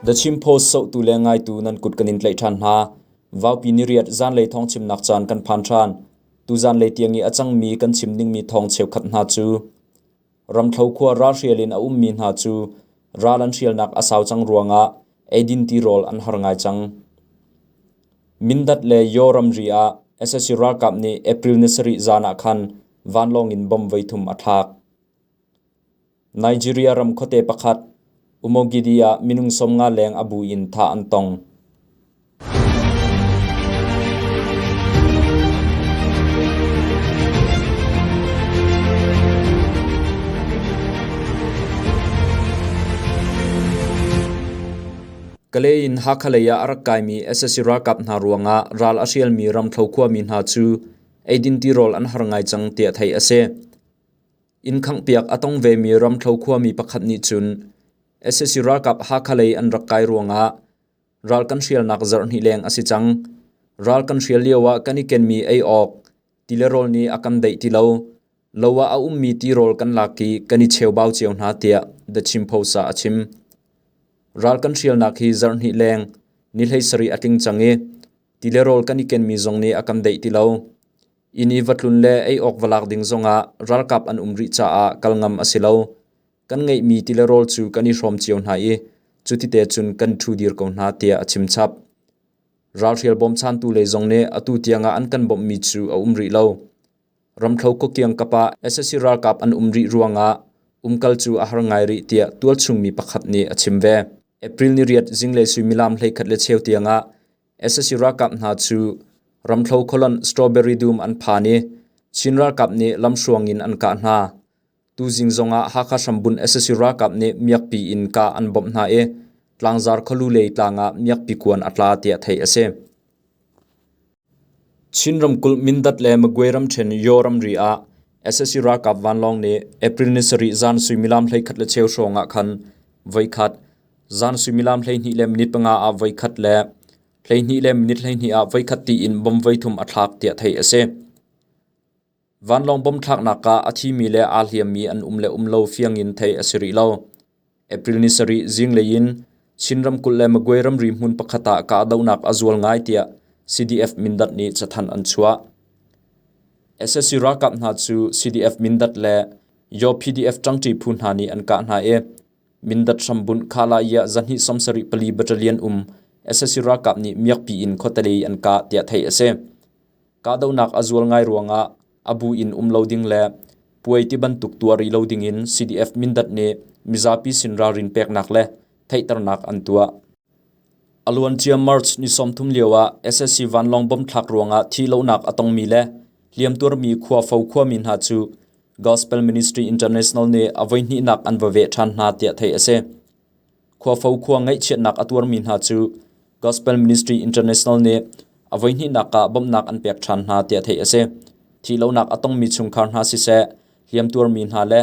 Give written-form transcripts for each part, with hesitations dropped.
The Chin Post sohtu le ngaitu nan kut kan in tlaih ṭhan hna. Vaupi niriat zanlei thawngchimnak caan kan phan ṭhan. Tuzan lei tiang i a cangmi kan chim dingmi thawng cheukhat hna cu Ramthlo khua ralhrial in a ummi hna cu ral an hrialnak a sau cang ruangah eidin tirawl an har ngai cang. Mindat le Yaw ramri ah sac ralkap nih April ni sarih zan ah khan vanlawng in bomb voithum a thlak. Nigeria ram khuate pakhat Umogidi ah minung 50 leng a bu in thah an tong. Kalay in Hakha lei ah a rak kaimi sac ralkap hna ruangah ral a hrialmi Ramthlo khuami hna cu eidin tirawl an har ngai cang tiah theih a si. Inn khanghpiak a tong vemi Ramthlo khuami pakhat nih cun sac ralkap Hakha lei an rak kai ruangah ral kan hrialnak zarhhnih leng a si cang. Ral kan hrial lioah kan i kenmi ei awk ti le rawl nih a kan deih ti lo. Lo ah a ummi tirawl kan lak i kan i cheubau cio hna tiah The Chin Post ah a chim. Ral kan hrialnak hi zarhhnih leng ni 17 a tling cang i ti le rawl kan i kenmi zong nih a kan deih ti lo. Inn i va tlun le ei awk va lak ding zongah ralkap an um rih caah kal ngam a si lo. Kan ngeihmi ti le rawl cu kan i hrawm cio hna i cutite cun kan ṭhu dir ko hna tiah a chim chap. Ralhrial bawmchantu lei zong nih atu tiangah an kan bawmhmi cu a um rih lo. Ramthlo khuakiang kap ah sac ralkap an um rih ruangah umkal cu a har ngai rih tiah tualchung mi pakhat nih a chim ve. April ni riat zinglei suimilam 11:15 tiangah sac ralkap hna cu Ramthlo khualonh Strawberry dum an phan i Chin ralkap nih lamhruang in an kah hna. Tuzing zongah Hakha hrambunh sac ralkap nih miakpi in kah an bawmh hna i Tlangzar khualu lei tlang ah miakpi kuan a tla tiah theih a si. Chin ramkulh Mindat le Magwe ramṭhen Yaw ramri ah sac ralkap vanlawng nih April ni sarih zan suimilam 11:15 hrawng ah khan voikhat, zan suimilam 12 minute 5 ah voikhat le 12 minute 12 ah voikhat tiin bomb voithum a thlak tiah theih a si. Vanlawng bomb thlaknak ah a thimi le aa hliammi an um le um lo fiang in theih a si rih lo. April ni sarih zinglei in Chin ramkulh le Magwe ramri hmun pakhat ah kahdohnak a zual ngai tiah CDF Mindat nih cathanh an chuah. Sac ralkap hna cu CDF Mindat le Yaw PDF ṭangṭi phu hna nih an kah hna i Mindat hrambunh Khalaya zahnih sawmsarih pali battalion um sac ralkap nih miakpi in khuatelei an kah tiah theih a si. Kahdohnak a zual ngai ruangah a bu in um lo ding le puai ti bantuk tuah rih lo dingin CDF Mindat nih mizapi sin ralrin peknak le theihternak an tuah. A luancia March ni 30 lio ah sac vanlawng bomb thlak ruangah thihlohnak a tongmi le hliamtuarmi Khuafo khuami hna cu Gospel Ministry International nih a voihnihnak an va veh ṭhan hna tiah theih a si. Khuafo khua ngaihchiatnak a tuarmi hna cu Gospel Ministry International nih a voihnihnak ah bawmhnak an pek ṭhan hna tiah theih a si. Thihlonak a tongmi chungkhar hna siseh, hliamtuarmi hna le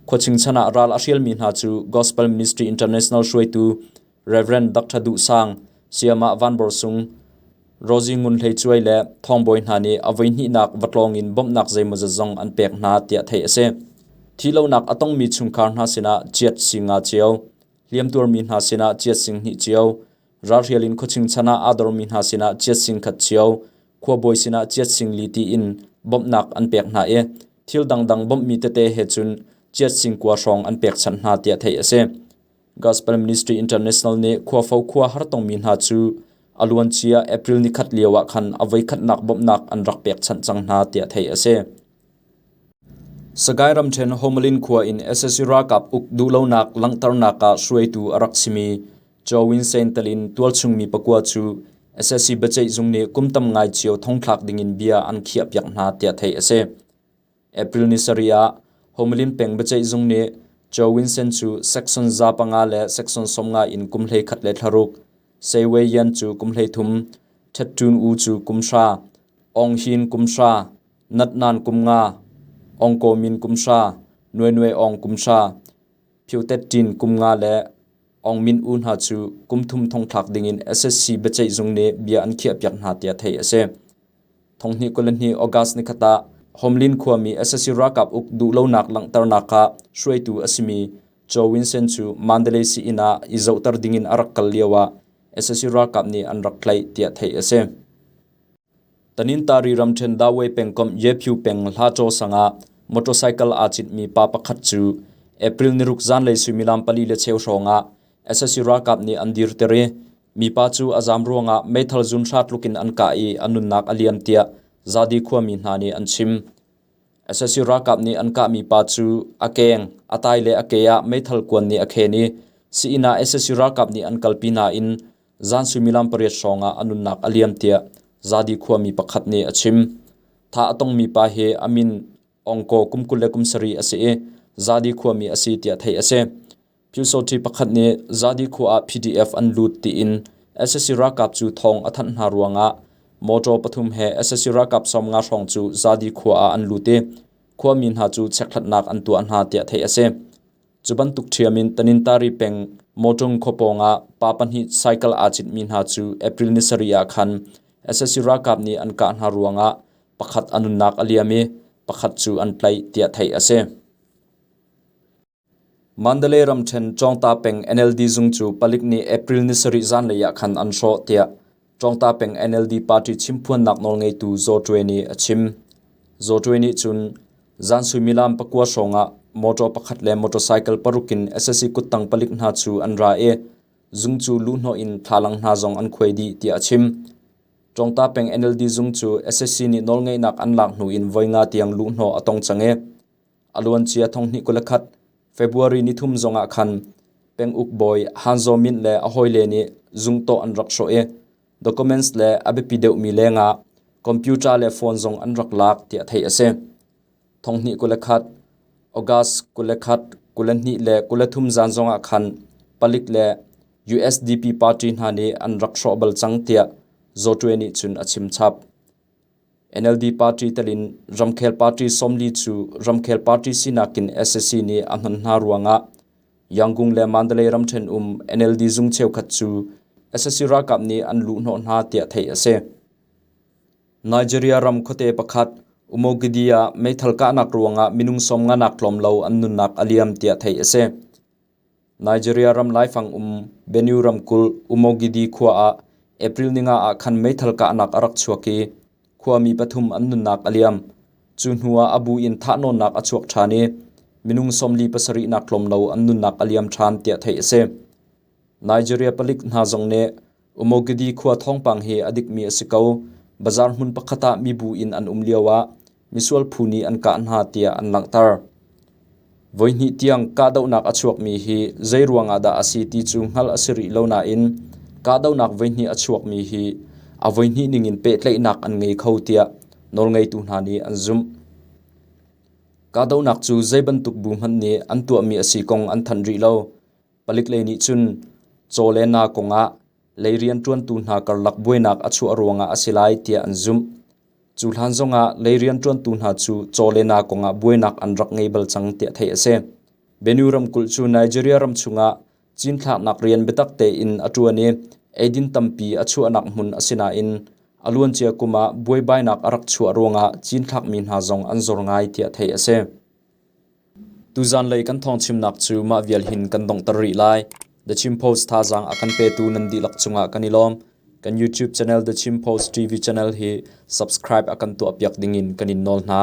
khuaching chan ah ral a hrialmi hna cu Gospel Ministry International hruaitu Rev. Dr. Duh Sang, Sayamah Van Bor Sung, Rosie Ngun Hlei Cuai le Thawng Bawi hna nih a voihnihnak va tlawng in bawmhnak zeimawzat zong an pek hna tiah theih a si. Thihlonak a tongmi chungkhar hna sinah chiat singa cio, hliamtuarmi hna sinah chiat sing hnih cio, ralhrial in khuaching chan ah aa dormi hna sinah chiat sing khat cio, khuabawi sinah chiat sing li tiin bawmhnak an pek hna i thil dangdang bawmhmi tete he cun chiat sing kua hrawng an pekchanh hna tiah theih a si. Gospel Ministry International nih Khuafo khua hartongmi hna cu a luancia April nikhat lio ah khan a voikhatnak bawmhnak an rak pekchanh cang hna tiah theih a si. Sagaing ramṭhen Homalin khua in sac ralkap uk duhlonak langhternak ah hruaitu a rak simi Chaw Win Sein telin tualchungmi pakua cu sac biaceihzung nih kum tam ngai cio thongthlak dingin bia an khiahpiak hna tiah theih a si. April ni sarih ah Homalin peng biaceihzung nih Chaw Win Sein cu Section 5 le Section 50 in kum 11 le thla ruk, Sei Wei Yan cu kum 13, Thet Tun U cu kum hra, Aung Hin kum hra, Natnan kum nga, Aung Ko Min kum hra, Nwe Nwe Aung kum hra, Phyo Tet Tin kum nga le Aung Min U hna cu kum thum thongthlak dingin SSC biaceihzung nih bia an khiahpiak hna tiah theih a si. Thonghnih 22 August nikhat ah Homlin khuami sac ralkap uk duhlonak langhternak ah hruaitu a simi Cho Win Sen cu Mandalay sii-inn ah i zohter dingin a rak kal lio ah sac ralkap nih an rak tlaih tiah theih a si. Tanintari ramṭhen Dawei pengkomh Yepyu peng Hlacaw sang ah motorcycle aa citmi pa pakhat cu April niruk zanlei suimilam pali le cheu hrawng ah sac ralkap nih an dirter i mipa cu a zaam ruangah meithal zun hra tluk in an kah i a nunnak a liam tiah Zadi khuami hna nih an chim. Sac ralkap nih an kahmi pa cu a keng, a tai le a ke ah meithal kuan nih a khen i sii-inn ah sac ralkap nih an kalpi nain Zan suimilam pariat hrawngah a nunnak a liam tiah Zadi khuami pakhat nih a chim. Thah a tongmi pa hi a min Ongkaw kum 27 a si i Zadi khuami a si tiah theih a si. Pyusawṭhi pakhat nih Zadi khua ah PDF an lut tiin sac ralkap cu thawng a thanh hna ruangah motor pathum he sac ralkap 50 hrawng cu Zadi khua ah an lut i khuami hna cu chekhlatnak an tuah hna tiah theih a si. Cu bantuk ṭhiam in Tanintari peng Mawṭung khua pawngah pa pahnih cycle aa citmi hna cu April ni sarih ah khan sac ralkap nih an kah hna ruangah pakhat a nunnak a liam i pakhat cu an tlaih tiah theih a si. Mandalay ramṭhen Cawngta peng NLD zung cu palik nih April ni sarih zanlei ah khan an hrawh tiah Cawngta peng NLD party chimphuannak nawlngeitu Zaw Ṭwe nih a chim. Zaw Ṭwe nih cun Zan suimilam pakua hrawngah motor pakhat le motorcycle paruk in sac kuttang palik hna cu an ra i zung cu luhhnawh in thlalang hna zong an khuai dih tiah a chim. Cawngta peng NLD zung cu sac nih nawlngeihnak an lak hnu in voi nga tiang luhhnawh a tong cang i a luancia 2021 February nithum zongah khan penguk bawi Han Zaw Myint le a hawile nih zungtawh an rak hrawh i documents le a biapi deuhmi lengah computer le phone zong an rak lak tiah theih a si. Thonghnih 21, August 21, 22 le 23 zan zongah khan palik le USDP party hna nih an rak hrawh bal cang tiah Zaw Ṭwe nih cun a chim chap. NLD party telin ramkhel party 40 cu ramkhel party sinak in sac nih a hman hna ruangah Yangon le Mandalay ramṭhen um NLD zung cheukhat cu sac ralkap nih an luhhnawh hna tiah theih a si. Nigeria ram khuate pakhat Umogidi ah meithal kahnak ruangah minung sawmnganak tlawm lo an nunnak a liam tiah theih a si. Nigeria ram laifang um Benue ramkulh Umogidi khua ah April ninga ah khan meithal kahnak a rak chuak i khuami pathum an nunnak a liam. Cu hnu ah a bu in thahnawnnak a chuak ṭhan i minung 47 nak tlawm lo an nunnak a liam ṭhan tiah theih a si. Nigeria palik hna zong nih Umogidi khua thawngpang hi a dikmi a si ko. Bazar hmun pakhat ah mibu in an um lio ah misual phu nih an kah hna tiah an langhter. Voihnih tiang kahdohnak a chuakmi hi zei ruangah dah a si ti cu hngalh a si rih lo nain kahdohnak voihnih a chuakmi hi a voihnih ningin pehtlaihnak an ngei kho tiah nawlngeitu hna nih an zumh. Kahdohnak cu zei bantuk bu hmanh nih an tuahmi a si kong an thanh rih lo. Palik lei nih cun caw le na kongah lei rianṭuantu hna karlak buainak a chuah ruangah a si lai tiah an zumh. Cu hlan zongah lei rianṭuantu hna cu caw le na kongah buainak an rak ngei bal cang tiah theih a si. Benue ramkulh cu Nigeria ram chungah cinthlaknak rian biatak tein a ṭuan i eidin tampi a chuahnak hmun a si nain a luancia kum ah buaibainak a rak chuah ruangah cinthlakmi hna zong an zor ngai tiah theih a si. Tuzanlei kan thawngchimnak cu mah vial hin kan donghter rih lai. The Chin Post thazaang a kan petu nan dihlak cungah kan i lawm. Kan YouTube channel The Chin Post TV channel hi subscribe a kan tuahpiak dingin kan in nawl hna.